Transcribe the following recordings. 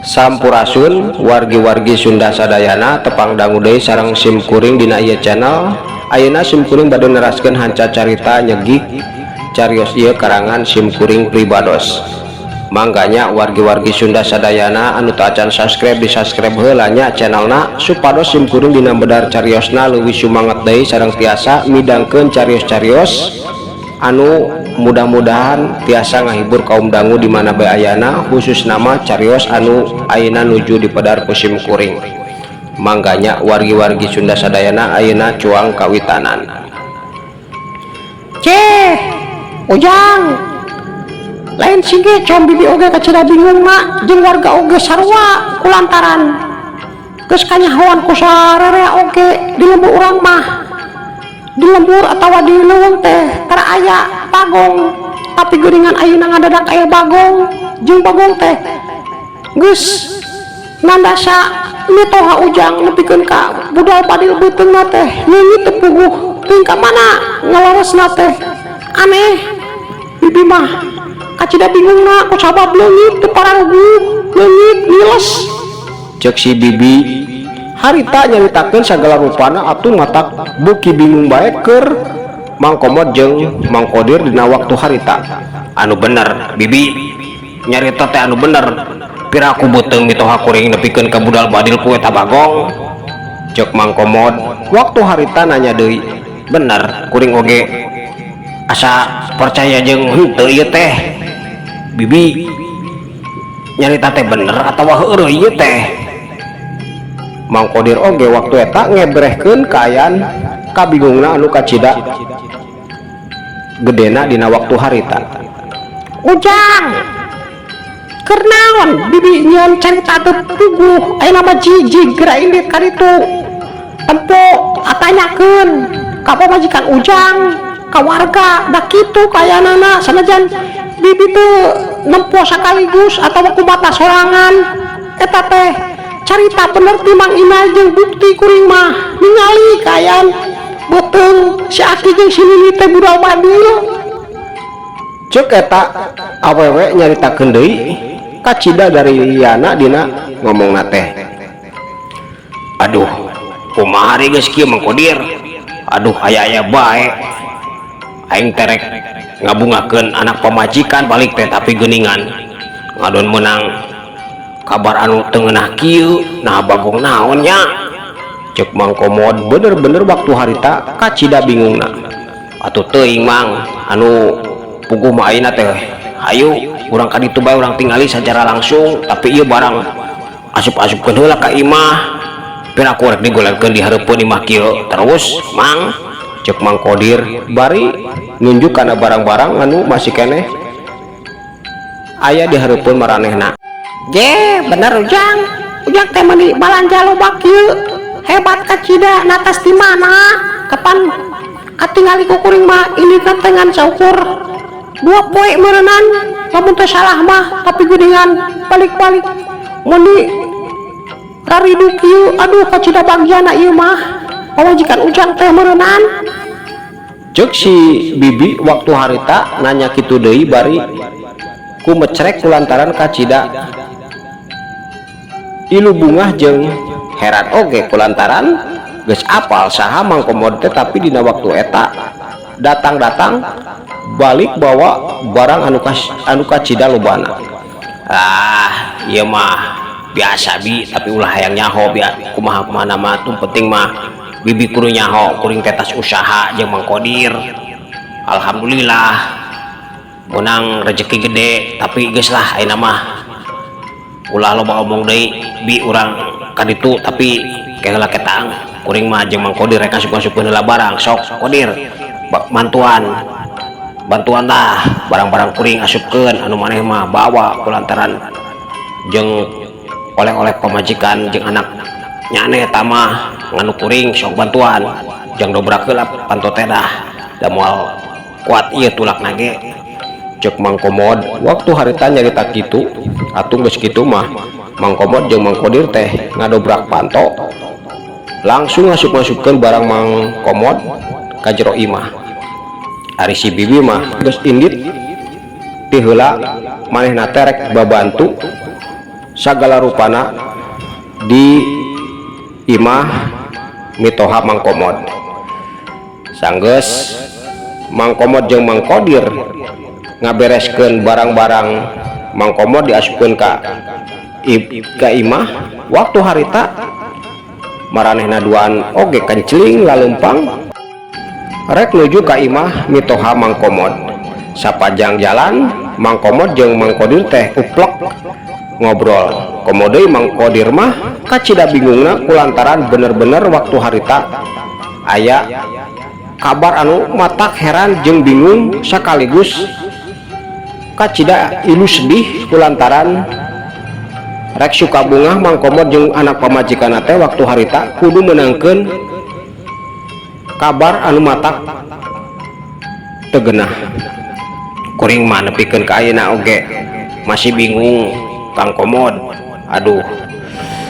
Sampurasun wargi-wargi Sunda sadayana tepang dangu deui sareng sim kuring dina ieu channel. Ayeuna sim kuring bade neraskeun hanca carita nyegik carios ieu karangan sim kuring pribados. Mangganya wargi-wargi Sunda sadayana anu teu acan subscribe di subscribe heula nya channelna supados sim kuring dina bedar cariosna leuwih sumanget deui sareng tiasa midangkeun carios-carios anu mudah-mudahan tiasa ngahibur kaum dangu di mana bae ayana, khusus nama carios anu ayeuna nuju dipedar ku sim kuring. Mangganya wargi-wargi Sunda sadayana, ayeuna cuang kawitanan. Ceh, Ujang, lain singge com bibi oge kacida bingung mak jeung warga oge sarua kulantaran geus kanyahoan ku sararea oge di lembur urang mah, di lembur atawa di leuweung teh tara aya bagong, tapi geuningan ayeuna ngadadak aya bagong jeung bagong teh geus nandasa mitoha Ujang nepikeun ka budal badil beuteungna teh leungit teu puguh teuing ka mana ngaleresna teh. Aneh, bibi mah kacida bingungna ku sabab leungit teu pararuguh, leungit niles. Cek si bibi harita nyaritakeun sagala rupana atuh matak beuki bingung bae keur Mang Komod jeung Mang Kodir dina waktu harita. Anu bener bibi nyarita teh, anu bener, piraku beuteung mitoha kuring nepikeun ka budal badil ku eta bagong? Cek Mang Komod waktu harita nanya deui. Bener, kuring oge asa percaya jeung henteu ieu teh. Bibi nyarita teh bener atawa heureuy ieu teh? Mang Kodir oge waktu eta ngebrehkeun kaayaan kabingungna anu kacida gedena dina waktu harita. Ujang, keur naon bibi nyieun carita teu puguh? Ayeuna mah jijig, geura indit ka ditu tempo, atanyakeun ka pamajikan Ujang, ka warga, da kitu kaayaanana. Sanajan bibi teu nempo sakaligus atawa ku mata sorangan, eta teh carita bener ti Mang Inal jeung bukti kuring mah ningali kaayaan beuteung si Aki jeung si Nini teh budal badil. Cek eta awewe nyaritakeun deui kacida dari Yana dina ngomongna teh. Aduh, kumaha ari geus kieu, Mang Kodir? Aduh, aya-aya bae. Aing terek ngabungakeun anak pamajikan balik teh, tapi geuningan ngadon menang kabar anu teu ngeunah kieu. Nah, bagong naon nya? Cek Mang Komod bener-bener waktu harita kacida bingungna. Atuh teuing, Mang, anu puguh mah ayeuna teh hayu urang ka ditu bae, urang tingali secara langsung. Tapi ieu barang asup-asupkeun heula ka imah, piraku rek digolerkeun di hareupeun imah kieu terus, Mang? Cek Mang Kodir bari nunjuk kana barang-barang anu masih keneh aya di hareupeun maranehna. Je, bener Ujang. Ujang teh meuni balanja loba kieu. Hebat kacida, natas di mana? Kapan katingali ku kuring mah ini teh ngan saukur 2 poe meureunnan lamun teu salah mah, tapi geuningan balik-balik meuni raridu kieu. Aduh, kacida bagiana ieu mah pamajikan Ujang teh meureunnan. Cek si bibi waktu harita nanya kitu deui bari ku mecrek kulantaran kacida ilu bungah jeung heran oge kulantaran Geus apal saha Mang Komod teh, tapi dina waktu eta datang-datang balik bawa barang anu kacida lobana. Ah, ieu mah biasa, Bi, tapi ulah hayang nyaho bi kumaha kumaha mah. Tuh penting mah bibi kudu nyaho kuring teh tas usaha jeung Mang Kodir, alhamdulillah menang rezeki gede. Tapi geus lah, ayeuna mah ulah loba omong deui, Bi. Urang ka ditu, tapi keheula ketang kuring mah jeung Mang Kodir rek asup-asupkeun heula barang. Sok, Kodir, bantuan bantuan dah, barang-barang kuring asupkeun, anu maneh mah bawa kulantaran jeung oleh-oleh pamajikan jeung anak nyane eta mah nganu kuring. Sok bantuan jang dobrak heula panto teh dah, da moal kuat ieu tulak nage, cek Mang Komod waktu harita nyarita kitu. Atuh geus kitu mah Mang Komod jeung Mang Kodir teh ngadobrak panto, langsung ngasup-ngasupkeun barang Mang Komod ka jero imah. Ari si bibi mah geus indit ti heula, manehna teh rek babantu sagala rupana di imah mitoha Mang Komod. Sanggeus Mang Komod jeung Mang Kodir ngabereskeun barang-barang Mang Komod diasupkeun ka imah, waktu harita maranehna duaan oge kencling lalempang rek nuju ka imah mitoha Mang Komod. Sapajang jalan Mang Komod jeung Mang Kodir teh uplek ngobrol. Komo deui Mang Kodir mah kacida bingungna kulantaran bener-bener waktu harita aya kabar anu matak heran jeung bingung sekaligus kacida ilu sedih, kulantaran rek suka bungah Mang Komod jeung anak pamajikan teh waktu harita kudu menangkeun kabar anu matak teu genah. Kuring mah nepikeun ka ayeuna oge masih bingung, Kang Komod. Aduh,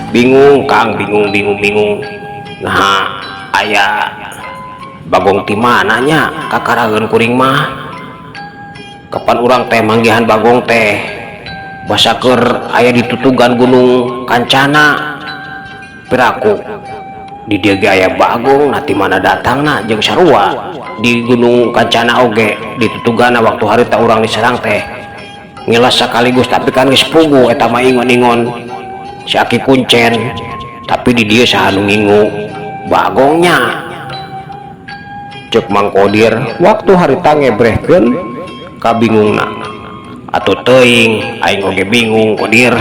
bingung, Kang, bingung bingung bingung. Nah, aya bagong ti mana nya kakarageun kuring mah? Kapan urang teh manggihan bagong teh basa keur aya ditutugan Gunung Kancana? Piraku di dieu ge aya bagong, nah ti mana datangna? Jeung sarua di Gunung Kancana oge ditutugana waktu harita urang diserang teh ngilas sekaligus, tapi kan geus puguh eta mah ingon-ingon si Aki Kuncen. Tapi di dieu saha nu ngingu bagongnya, cek Mang Kodir waktu harita ngebrehkeun kabingungna. Atuh teuing, aing oge bingung, Kodir,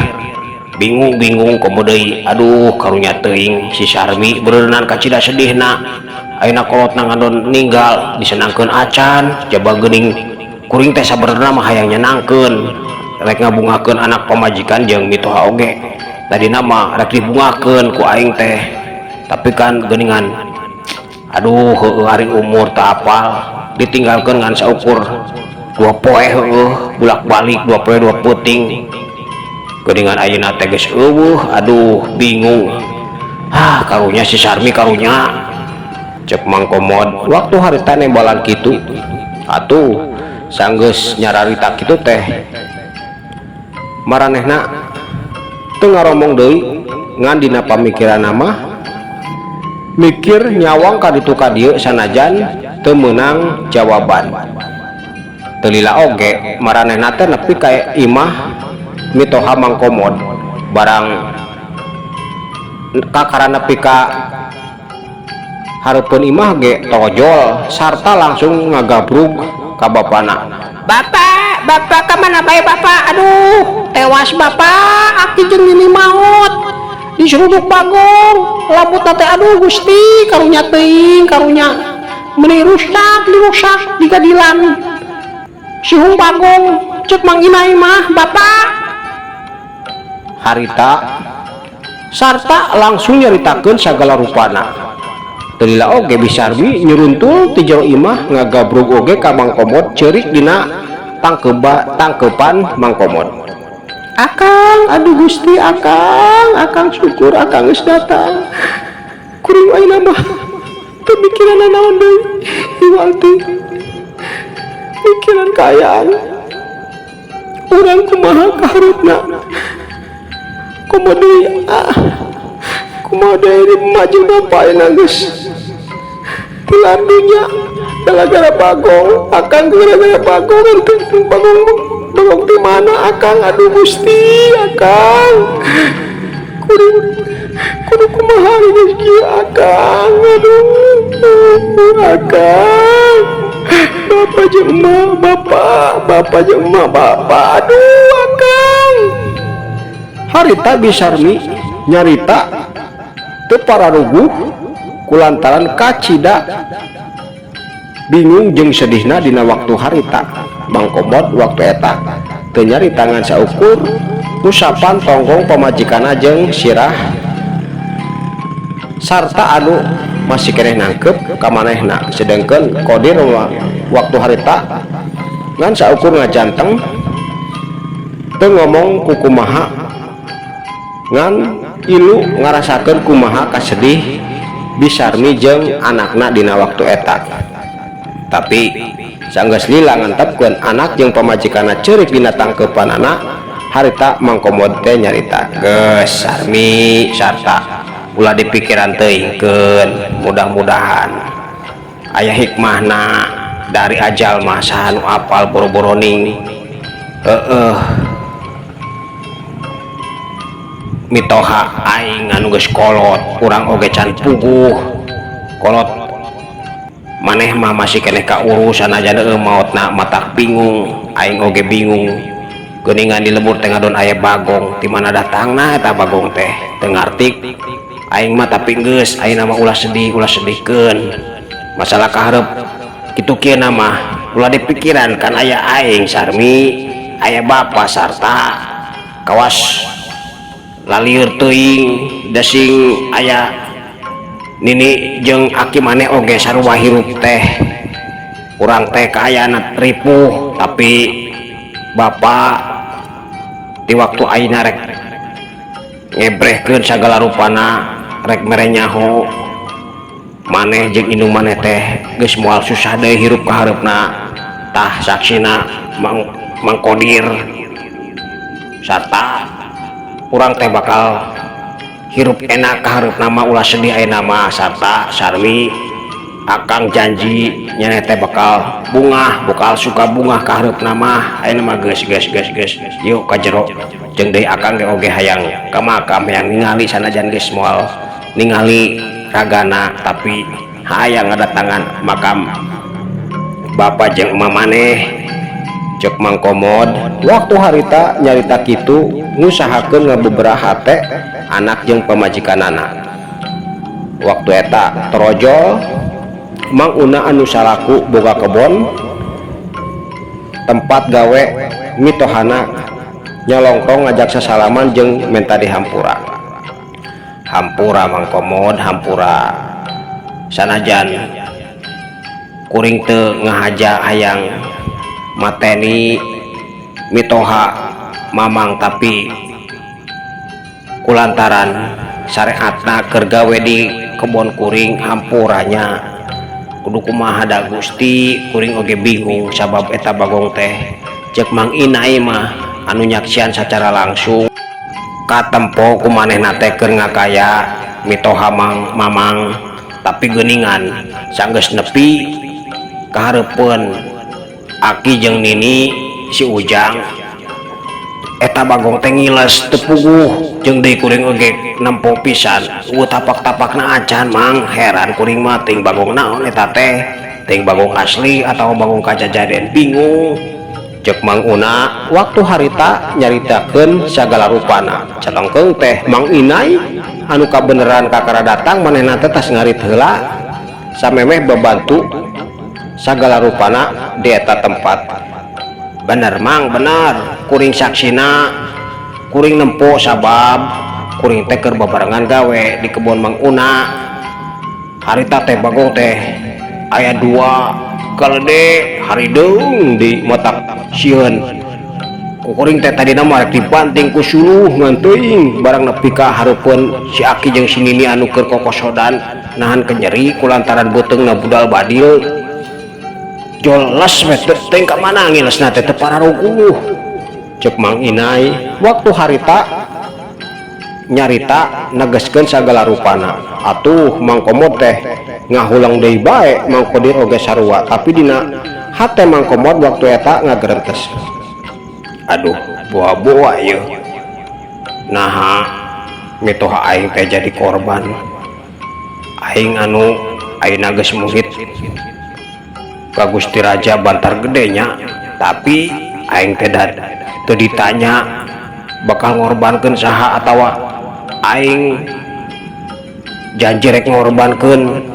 bingung bingung. Komo deui, aduh, karunya teuing si Sarmi beureunan kacida sedihna. Ayeuna kolotna ngadon ninggal, disenangkeun acan. Jaba geuning kuring teh sabenerna mah hayang nyenangkeun, rek ngabungakeun anak pamajikan jeung mitoha oge. Tadina mah rek dibungakeun ku aing teh, tapi kan geuningan, aduh, heueuh, ari umur teu apal, ditinggalkeun ngan saukur 2 poe, heueuh, bulak-balik 2 poe 2 peuting, geuningan ayeuna teh geus euweuh. Aduh, bingung, ah, karunya si Sarmi, karunya, cek Mang Komod waktu harita nembalan kitu. Atuh sanggeus nyararita kitu teh maranehna teu ngaromong deui, ngan dina pamikiranna mah mikir nyawang ka ditu ka dieu sanajan teu meunang jawaban. Teu lila oge maranehna teh nepi ka imah mitoha Mang Komod. Barang kakara nepi ka hareupeun imah ge tojol sarta langsung ngagabrug ka bapana. Bapak, bapak kemana bae, Bapak? Aduh, tewas, Bapak, aki jeung nini maot. Diseruduk bagong, lambut teh, aduh Gusti, karunya teuing, karunya. Meuni rusak, dirusak digadilan. Sihung bagong, cek Mang Inai mah, Bapak. Harita sarta langsung nyaritakeun sagala rupana. Teu lila oge Bi Sarmi nyuruntul ti jero imah, ngagabrug oge ka Mang Komod, ceurik dina tangkeupan Mang Komod. Akang, aduh Gusti, Akang, Akang, syukur Akang geus datang. Kuring ayeuna mah teu mikiran naon deui, iwal teh mikiran kaayaan. Urang kumaha kaharepna? Komo deui ah. Kumaha deui emak jeung bapak ayeuna geus tilar dunya gara-gara bagong. Akang, gara-gara bagong. Bagong, bagong di mana, Akang? Aduh Gusti, Akang, kudu kudu kumaha geus kieu, Akang? Aduh, Akang, bapak jeung emak, bapak, bapak jeung emak, bapak, aduh, Akang. Harita Bi Sarmi nyarita teu pararuguh kulantaran kacida bingung jeung sedihna dina waktu harita. Mang Komod waktu eta teu nyarita, ngan saukur ngusapan tonggong pamajikanna jeung sirah sarta anu masih keneh nangkep ka manehna. Sedengkeun Kodir waktu harita ngan saukur ngajanteng, teu ngomong kukumaha, ngan ilu ngarasakeun kumaha kasedih Bi Sarmi jeung anakna dina waktu eta. Tapi sanggeus lila ngantepkeun anak jeung pamajikanna ceurik dina tangkeupanana, harita Mang Komod teh nyarita, "Geus, Sarmi, sarta ulah dipikiran teuingkeun. Mudah-mudahan aya hikmahna dari ajal mah, saha nu apal, boro-boroning heeh mitoha aing anu geus kolot. Urang oge can puguh kolot, maneh mah masih keneh kaurus. Sanajan heueuh maotna matak bingung, aing oge bingung. Geuningan di lembur teh ngadon aya bagong. Ti mana datangna eta bagong teh, teu ngarti aing mah. Tapi geus, ayeuna mah ulah sedih, ulah sedihkeun masalah kaharep kitu. Kieu mah ulah dipikiran, kan aya aing, Sarmi, aya bapa sarta kawas lalieur teuing da sing aya nini jeung aki maneh oge sarua hirup teh. Urang teh kaayaan ripuh, tapi bapak di waktu ayeuna rek ngebrehkeun sagala rupana, rek mere nyaho maneh jeung indung maneh teh geus moal susah deui hirup ka hareupna. Tah, saksina Mang Mang Kodir sarta urang teh bakal hirup enak ka hareupna mah. Ulah sedih ayeuna mah sarta Sarmi. Akang janji nyaneh teh bakal bungah, bakal suka bungah ka hareupna mah. Ayeuna mah geus, geus, geus, geus, yuk ka jero. Jeung deui akang ge oge hayang ka makam, hayang ningali. Sanajan geus moal ningali ragana, tapi hayang ngadatangan makam bapak jeung emak maneh," cek Mang Komod waktu harita nyarita kitu, ngusahakeun ngabeberah hate anak jeung pamajikanana. Waktu eta torojol Mang Una anu salaku boga kebon tempat gawe mitohana nyalongkrong ngajak sasalaman jeung menta dihampura. "Hampura, Mang Komod, hampura. Sanajan kuring teu ngahaja hayang mateni mitoha Mamang, tapi kulantaran syariatna keur gawe di kebon kuring, hampura nya. Kudu kumaha da Gusti, kuring oge bingung, sabab eta bagong teh cek Mang Inai mah anu nyaksian secara langsung katempo ku manehna teh keur ngakaya mitoha Mang Mamang. Tapi geuningan sanggeus nepi kahareupeun aki jeung nini si Ujang, eta bagong teh ngiles, teu puguh. Jeung deui kuring oge nempo pisan, euweuh tapak-tapakna acan, Mang. Heran kuring mah, teuing bagong naon eta teh, teuing bagong asli atau bagong kajajaden, bingung," cek Mang Una waktu harita nyaritakeun sagala rupana. Calengkeung teh Mang Inai anu kabeneran kakara datang, manehna teh tas ngarit heula samemeh bebantu sagala rupana di eta tempat. "Bener, Mang, bener. Kuring saksina, kuring nempo, sabab kuring teh keur babarengan gawe di kebon Mang Una. Harita teh bagong teh aya dua kalede harideung di matak sieun ku kuring teh. Tadina mah rek dibanting ku suluh, ngan teuing barang nepi ka hareupeun si aki jeung si nini anu keur kokosodan nahan kenyeri kulantaran beuteungna budal badil, joles we. Teuing ka mana ngilesna teh, teu pararuguh," cek Mang Inai waktu harita. Nyarita negeskeun sagala rupana. Atuh Mang Komod teh ngahulang deui bae, Mang Kodir oge sarua, tapi dina hate Mang Komod waktu eta ngagerentes, "Aduh, boa-boa ieu, naha mitoha aing teh jadi korban? Aing anu ayeuna geus muhit ka Gusti Raja Bantar Gede nya, tapi aing teh teu ditanya bakal ngorbankeun saha atawa aing janji rek ngorbankeun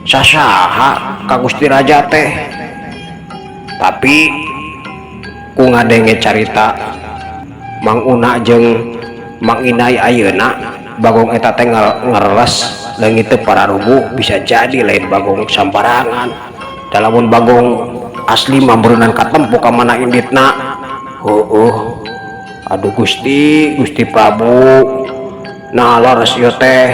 sasaha ka Gusti Raja teh. Tapi ku ngadenge carita Mang Una jeung Mang Inai, ayeuna Bagong eta teh ngereles leungit teu pararuguh. Bisa jadi lain Bagong sambarangan. Da lamun Bagong asli mah beureunan katempo ka mana inditna. Heueuh, aduh, Gusti, Gusti Prabu, nah leres ieu teh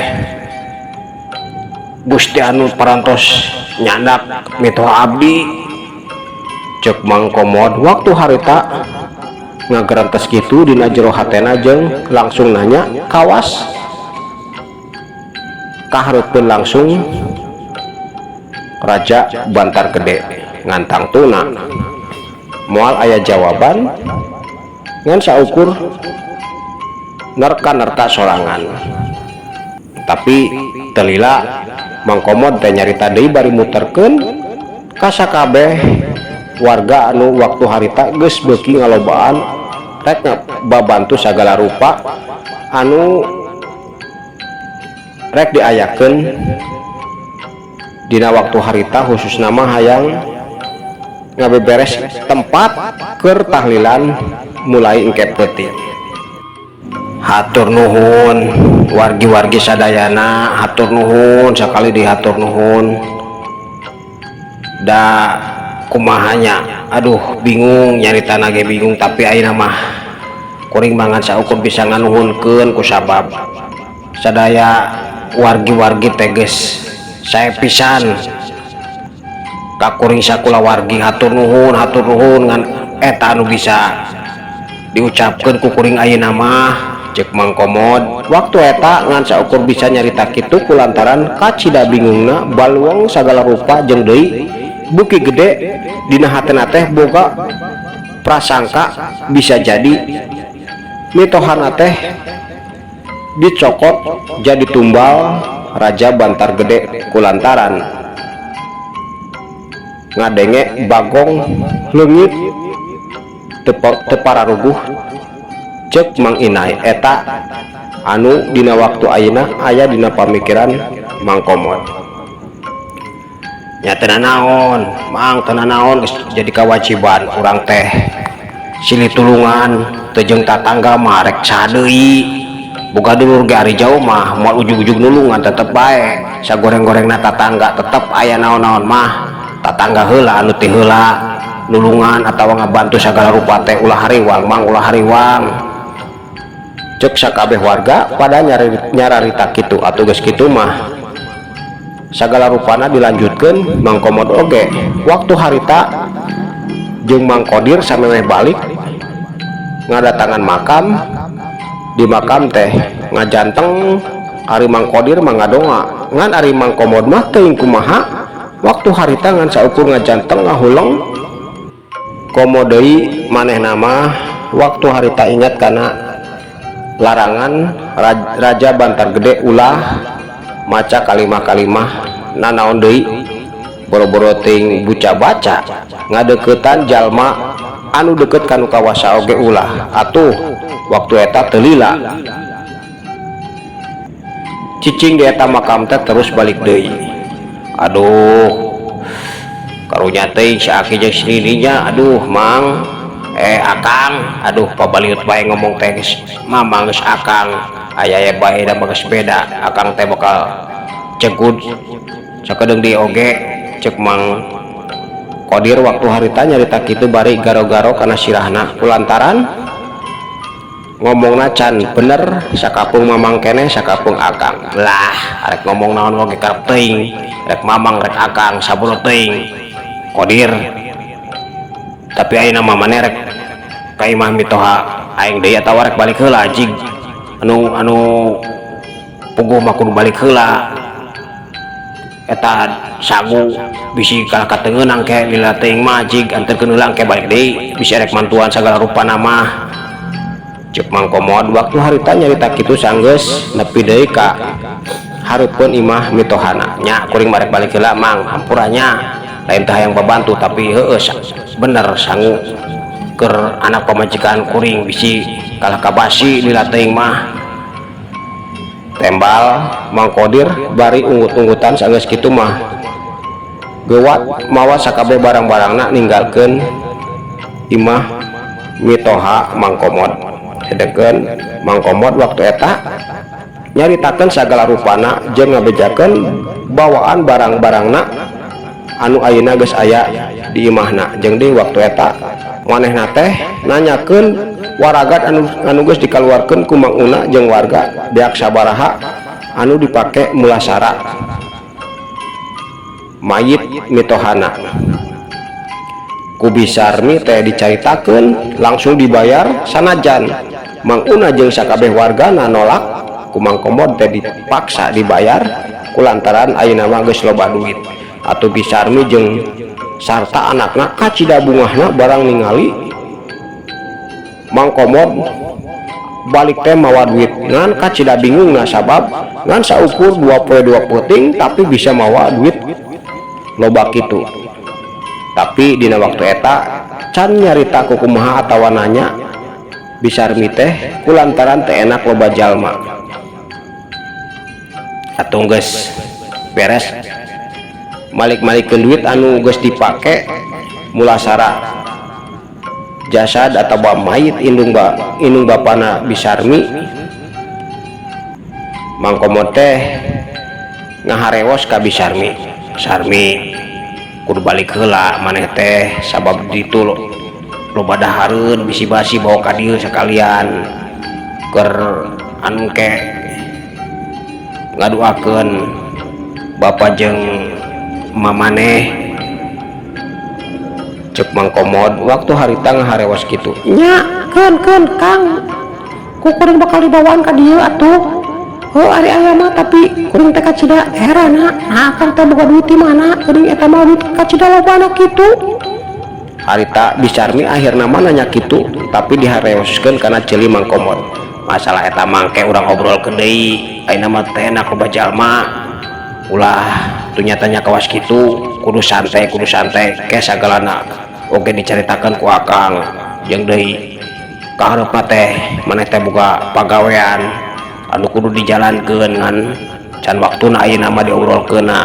Gusti anu parantos nyandak mitoha abdi," cek Mang Komod waktu harita ngagerentes kitu dina jero hatena jeung langsung nanya kawas kahareupeun langsung Raja Bantar Gede. Ngan tangtuna moal aya jawaban, ngan saukur nerka-nerka sorangan. Tapi teu lila Mang Komod teh nyarita deui bari muterkeun ka sakabeh warga anu waktu harita geus beuki ngalobaan rek babantu sagala rupa anu rek diayakeun dina waktu harita, khususna mah hayang ngabeberes tempat keur tahlilan mulai engke peuting. "Hatur nuhun, wargi-wargi sadayana, hatur nuhun sakali deui, hatur nuhun. Da kumahanya, aduh, bingung nyaritana ge bingung, tapi ayeuna mah kuring mangan saukur bisa nganuhunkeun kusabab sadaya wargi-wargi teh geus sae pisan ka kuring sakulawargi. Hatur nuhun, hatur nuhun, ngan eta anu bisa diucapkeun ku kuring ayeuna mah," cek Mang Komod waktu eta ngan saukur bisa nyarita kitu kulantaran kacida bingungna, baluang sagala rupa, jeung deui beuki gede dina hatena teh boga prasangka bisa jadi mitohana teh dicokot jadi tumbal Raja Bantar Gede kulantaran ngadenge Bagong leungit teu pararuguh cek Mang Inai. Eta anu dina waktu ayeuna aya dina pamikiran Mang Komod nya. "Teu naon, Mang, teu naon, geus jadi kewajiban urang teh silih tulungan. Teu jeung tatangga mah rek saha deui? Boga dulur ge ari jauh mah moal ujug-ujug nulungan, tetep bae sagoreng-gorengna tatangga. Tetep aya naon-naon mah tatangga heula anu ti heula nulungan atawa ngabantu sagala rupa teh. Ulah hariwang, Mang, ulah hariwang," cek sakabeh warga pada nyararita kitu. Atuh geus kitu mah sagala rupana dilanjutkeun. Mang Komod oge waktu harita jeung Mang Kodir samemeh balik ngadatangan makam. Di makam teh ngajanteng, ari Mang Kodir mah ngadonga, ngan ari Mang Komod mah teuing kumaha waktu harita ngan saukur ngajanteng ngahuleng. Komo deui manehna mah waktu harita ingat kana larangan Raja Bantar Gede ulah maca kalimah-kalimah nanaon deui, boro-boro ting buca-baca, ngadeukeutan jalma anu deket kanu kawasa oge ulah. Atuh waktu eta teu lila cicing di eta makam teh, terus balik deui. "Aduh, karunya teuing si Aki jeung si Nininya. Aduh, Mang, eh, Akang, aduh, pabaliut bae ngomong teh. Geus Mamang, geus Akang, aya aya bae da mah geus beda. Akang teh bakal cegud sakedeung deui oge," cek Mang Kodir waktu harita nyarita kitu bari garo-garo kana sirahna kulantaran ngomongna can bener, sakapeung Mamang keneh, sakapeung Akang. "Lah, arek ngomong naon oge karep teuing, rek Mamang rek Akang saburo teuing, Kodir. Tapi ayeuna mah maneh rek ka imah mitoha aing deui atawa rek balik heula jig Anu anu puguh mah kudu balik heula eta sagu, bisi kalah katengeunang ke lila teuing mah. Jig anterkeun heula, engke balik deui, bisi erek mantuan sagala rupana mah, cek Mang Komod. Waktu harita nyarita kitu sanggeus nepi deui ka hareupeun imah mitohana. "Nya, kuring barek balik heula, Mang, hampura nya, lain teh hayang babantu, tapi heueuh bener sangu keur anak pamajikan kuring, bisi kalah kabasi lila teuing mah," tembal Mang Kodir bari unggut-unggutan. Sanggeus kitu mah gewat mawa sakabeh barang-barangna ninggalkeun imah mitoha Mang Komod. Sedengkeun Mang Komod waktu eta nyaritakeun sagala rupana jeung ngabejakeun bawaan barang-barangna anu ayeuna geus aya di imahna. Jeung di waktu eta manehna teh nanyakeun waragat anu anu geus dikaluarkeun ku Mang Una jeung warga, beak sabaraha anu dipake mulasara mayit mitohana. Ku Bi Sarmi teh dicaritakeun langsung dibayar, sanajan Mang Una jeung sakabeh wargana nolak, ku Mang Komod teh dipaksa dibayar kulantaran ayeuna mah geus loba duit. Atuh Bi Sarmi jeung sarta anakna kacida bungahna barang ningali Mang Komod balik teh mawa duit, ngan kacida bingungna sabab ngan saukur dua poe dua peuting tapi bisa mawa duit loba kitu. Tapi dina waktu eta can nyarita kukumaha atawa nanya Bi Sarmi teh kulantaran teu enak loba jalma. Atuh geus beres malik-malikeun duit anu geus dipake mulasara jasad atau mayit indung bapana Bi Sarmi, Mang Komod teh ngaharewos ka Bi Sarmi, "Sarmi, kudu balik heula maneh teh, sabab ditu loba dahareun, bisi basi, bawa ka dieu sekalian keur anu ke ngaduakeun bapak jeung mamaneh," cek Mang Komod waktu harita ngaharewos kitu. Nya, keun keun, Kang, ku kuring bakal dibawaan ka dieu atuh. Oh, ari aya mah, tapi kuring teh kacida heran, nah Akang teh boga duit di mana geuning eta mah duit kacida lobana kitu? Harita Bi Sarmi akhirna mah nanya kitu, tapi diharewoskeun kana ceuli Mang Komod. "Masalah eta mah engke urang obrolkeun deui, ayeuna mah teh enak loba jalma, ulah tunya-tanya kawas kitu, kudu santai, kudu santai ke sagalana oge dicaritakeun ku Akang. Jeung deui kahareupna teh maneh teh boga pagawean anu kudu dijalankeun, ngan can waktuna ayeuna mah diobrolkeunna.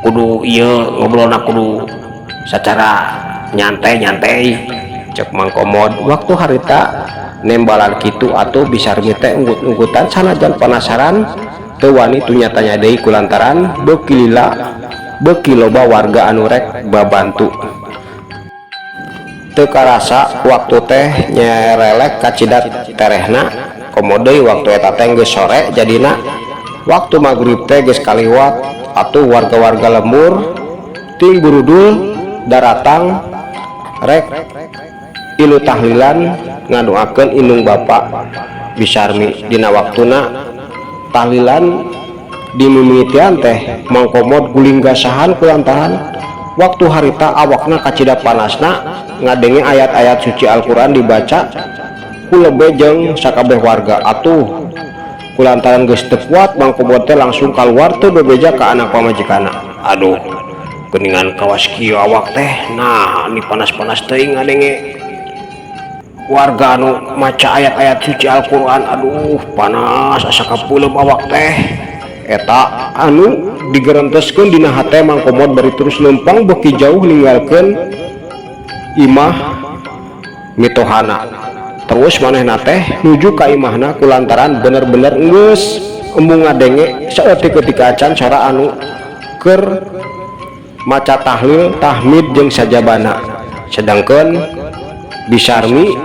Kudu ieu ngobrolna kudu secara nyantai-nyantai," cek Mang Komod waktu harita nembalan kitu. Atuh Bi Sarmi teh unggut-unggutan, sanajan penasaran teu wani tunya-tanya deui kulantaran beuki lila beuki loba warga anu rek babantu. Teu karasa waktu teh nyerelek kacida terehna, komo deui waktu eta teh geus sore, jadina waktu magrib teh geus kaliwat. Atuh warga-warga lembur ting burudul daratang rek ilu tahlilan ngadoakeun indung bapa Bi Sarmi. Dina waktuna tahlilan dimimitian teh Mang Komod guling gasahan kulantaran waktu harita awakna kacida panasna ngadenge ayat-ayat suci Al-Quran dibaca ku lebe jeung sakabeh warga. Atuh kulantaran geus teu kuat, Mang Komod teh langsung keluar teu bebeja ka anak pamajikanna. "Aduh, geuningan kawas kieu awak teh, nah ini panas-panas teuing ngadenge warga anu maca ayat-ayat suci Al-Quran. Aduh, panas asa kapeuleum awak teh," eta anu digerenteskeun dina hate Mang Komod bari terus lempang beuki jauh ninggalkeun imah mitohana. Terus manehna teh nuju ka imahna kulantaran bener-bener geus embung ngadenge saeutik-eutik acan sora anu keur maca tahlil, tahmid jeung sajabana. Sedangkan Bi Sarmi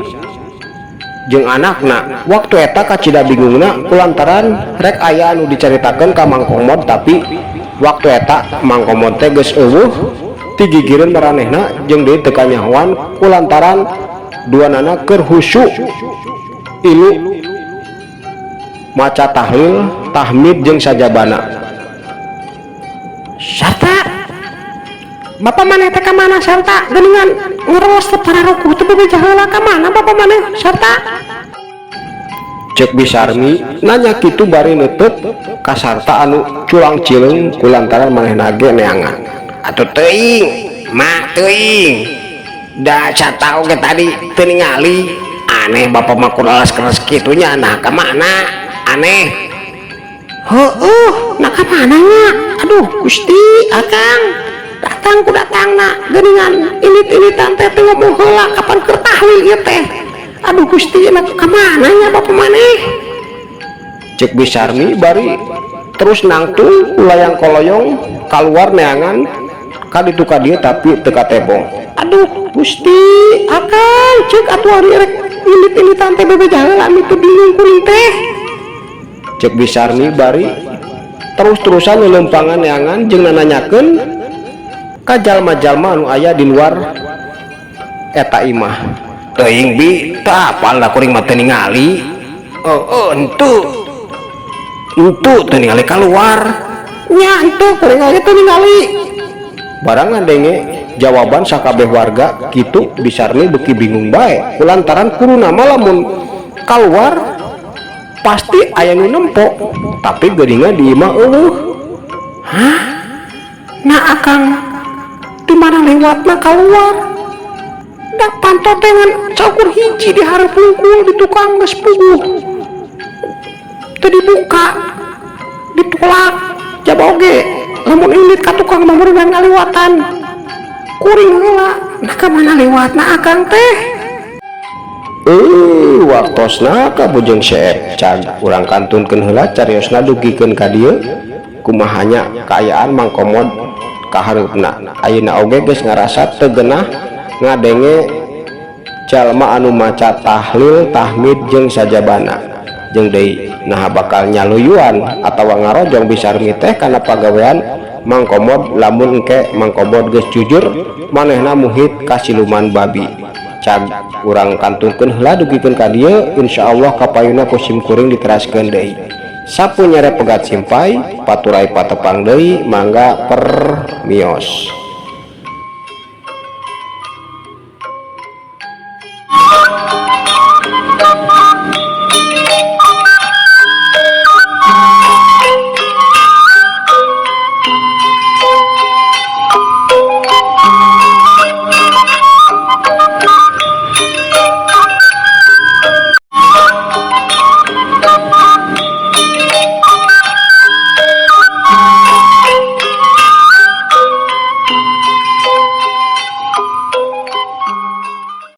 jeung anakna waktu eta kacida bingungna kulantaran rek aya anu dicaritakeun ka Mang Komod, tapi waktu eta Mang Komod teh geus euweuh ti gigireun maranehna, jeung deui teu kanyahoan kulantaran duanana keur husu. Ilu maca tahlil, tahmid jeung sajabana. Sarta, bapak maneh teh ka mana, Sarta? Geuningan ngeros teh pararukuh teh bebeja heula, ka mana bapak maneh, Sarta? Cek Bi Sarmi nanya kitu bari neuteup ka Sarta anu culang cileung kulantaran manehna ge neangan. Atuh teuing, mak, teuing. Da Sarta oge tadi teu ningali. Aneh, bapak mah kudu alas keras kitu nya, nah ka mana? Aneh. Heueuh, nah ka mana nya? Aduh Gusti, Akang. Datang ku datangna geuningan indit-inditan teh teu ngomong heula kapan keur tahlil ieu teh. Aduh Gusti, nah ka mana nya bapak maneh? Cek Bi Sarmi bari terus nangtung ulayang koloyong keluar neangan ka ditu ka dieu tapi teu katebong. Aduh Gusti, Akang, cek atuh ari rek indit-inditan teh bebeja heula itu bingung kuring teh. Cek Bi Sarmi bari terus-terusan lelempangan neangan jeung nananyakeun ka jalma-jalma anu aya di luar eta imah. Teuing, Bi, teu apal da kuring mah teu ningali. Oh, henteu. Henteu, teu ningali keluar. Nya henteu, kuring oge teu ningali. Barang ngadenge jawaban sakabeh warga kitu, Bi Sarmi beuki bingung bae kulantaran kuduna mah lamun keluar pasti aya nu nempo, tapi geuningan di imah euweuh. Hah? Nah Akang di mana lewatna keluar? Da panto teh ngan saukur hiji di hareup hungkul di tukang geus puguh. Teu dibuka, ditolak, jaba oge lamun indit ka tukang mah meureunnan ngaliwatan. Kuring heula, nah ka mana lewatna Akang teh? Waktosna ka Bujeng Seep. Cag, urang kantunkeun heula cariosna dugikeun ka dieu. Kumaha nya kaayaan Mang Komod kahareupna? Ayeuna oge geus ngarasa teu genah ngadenge jalma anu maca tahlil, tahmid jeung sajabana. Jeung deui, naha bakal nyaluyuan atawa ngarojong Bi Sarmi teh kana pagawean Mang Komod lamun engke Mang Komod geus jujur manehna muhit ka siluman babi? Cag, urang kantunkeun heula dugikeun ka dieu. Insyaallah kapayuna ku sim kuring diteraskeun deui. Sapu nyere pegat simpay, paturay patepang deui, mangga permios.